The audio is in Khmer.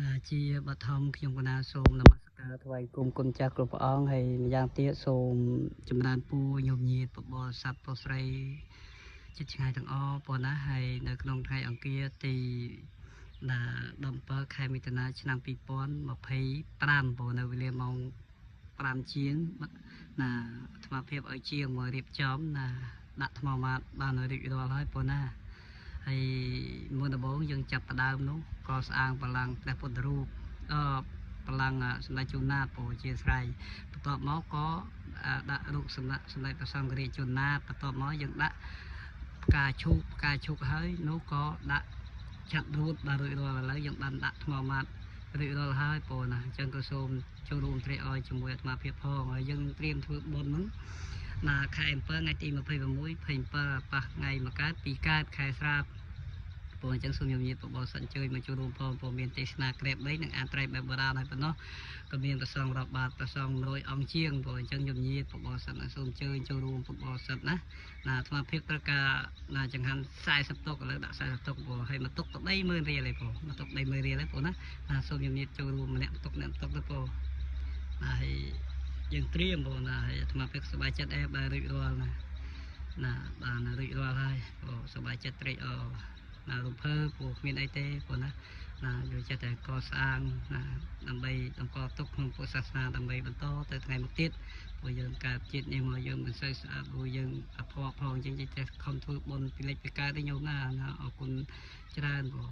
ណាជាបឋមខ្ញុំកណាសូមនមស្ការថ្វាយគុំគុណចាស់គ្រប់ព្រះអង្គហើយម្យ៉ាងទៀតសូមចម្រើនពរញោមញាតបបរស័ព្ទប្រុសស្រីចិត្តឆ្ងាយទាំងអស់ប៉ុណ្ណាហើយនៅក្នុងថ្ងៃអង្គារទីណា17ខែមិថុនាឆ្នាំ2025ព្រោះនៅវេលាម៉ោង5ជាងណាអាត្មាភាពឲ្យជាងមករៀបចំណាដាក់ថ្មម៉ាតបានរៀបរាល់ហើយប៉ុណ្ណាហើយមុនដំបូងយើងចាប់ផ្ដើមនោះក៏ស្អាងបលាំងព្រះពុទ្ធរូបបលាំងសម្ដេចជួនណាតពោជាស្រ័យបន្ទាប់មកក៏ដាក់រូបសម្ដេចសម្ដេចព្រះសង្ឃរាជជួនណាតបន្ទាប់មកយើងដាក់ផ្កាឈូកផ្កាឈូកហើយនោះក៏ដាក់ឆាត់រួតបានរួចរាល់ឥឡូវយើងបានដាក់ថ្មម៉ាតរួចរាល់ហើយពោណាអញ្ចឹងក៏សូមចូលរួមត្រេកអរជាមួយអាត្មាភាពផងហើយយើងត្រៀមធ្វើបុណ្យហ្នឹងណាខែ7ថ្ងៃទី26 27ប៉ះថ្ងៃមកកើត2កើតខែស្រាបព្រោះអញ្ចឹងសូមញញាតិបបរសិនជើញមកចូលរួមផងព្រោះមានទេសនាក្រែប3និងអានត្រៃបែបបុរាណហើយប៉ុណ្ណោះក៏មានប្រសងរាប់បាតប្រសង100អង្គជាងព្រោះអញ្ចឹងញញាតិបបរសិនសូមជើញចូលរួមបបរសិនណាណាអាត្មាភាពត្រូវការណាចង្ហាន់40តុកឥឡូវដាក់40តុកព្រោះហើយមួយតុកទៅ30000រៀលឯងព្រោះមួយតុក30000រៀលឯងព្រោះណាណាសូមញញាតិចូលរួមម្នាក់តុកអ្នកតុកទៅព្រោះណាហើយយើងត្រៀមព្រោះណាហើយអាត្មាភាពសប្បាយចិត្តដែរបើរួចរាល់ណាណាបានរួចរាល់ហើយព្រោះសប្បាយចិត្តត្រេកអរណារំភើព្រោះគ្មានអីទេព្រោះណាណាយកចិត្តតែកសាងណាដើម្បីតម្កល់ទុកក្នុងពុទ្ធសាសនាដើម្បីបន្តទៅថ្ងៃមុខទៀតព្រោះយើងកើតជាតិនេះមកយើងមិនសូវស្អាតព្រោះយើងអភ័ព្វផងអញ្ចឹងចេះខំធ្វើបុណ្យពីលេចពីកើតទេញោមណាណាអរគុណច្រើនព្រោះ